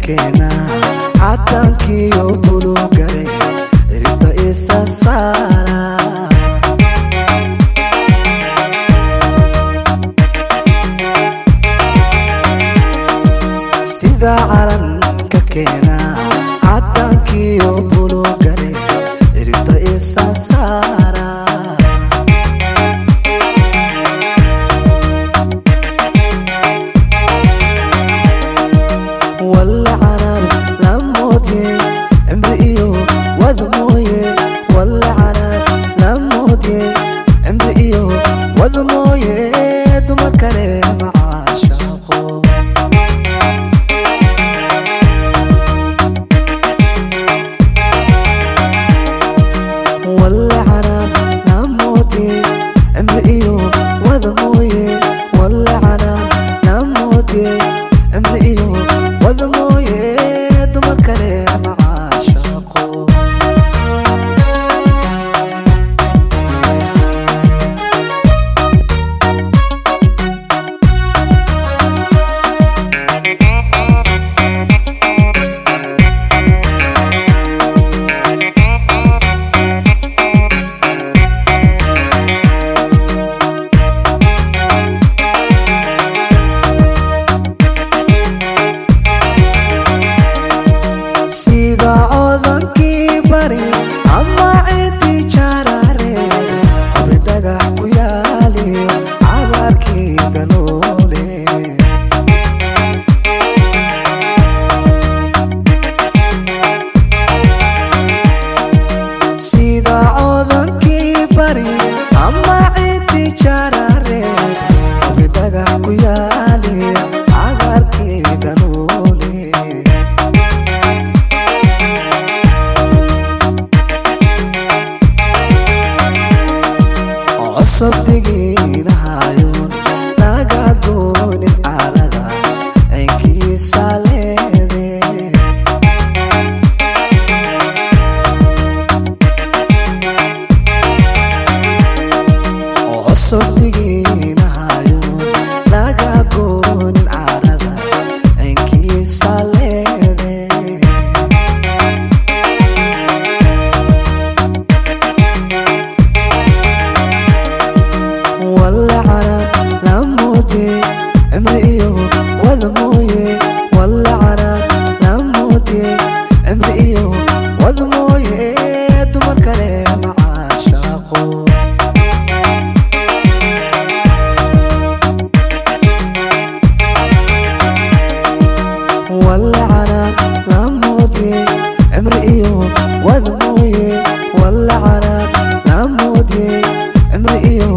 keena cadaankiyo bulugale ciribta isa saara. Sida calanka keena cadaankiyo bulugale ciribta isa saara. Walla canaan lamoodye cimri iyo wad mooye, walla canaan lamoodye cimri iyo wad mooye, dumar kale macaashaaqo. Walla canaan lamoodye cimri iyo wad mooye, walla canaan lamoodye cimri iyo wad mooye, dumar kale macaashaaqo. Sida codankii bari ama cidii jarareed, qabri dhagax ku yaali cagaarkii galoole. Sida codankii bari ama cidii jarareed, qabri dhagax ku yaali cagaarkii galoole. Cosab digiinahayoon laga goonin carada cinkiisa leede. Cosab digiinahayoon laga goonin carada cinkiisa leede. Walla canaan lamoodye cimri iyo wad mooye, walla canaan lamoodye cimri iyo wad mooye, dumar kale macaashaaqo. Walla canaan lamoodye cimri iyo wad mooye, walla canaan lamoodye cimri iyo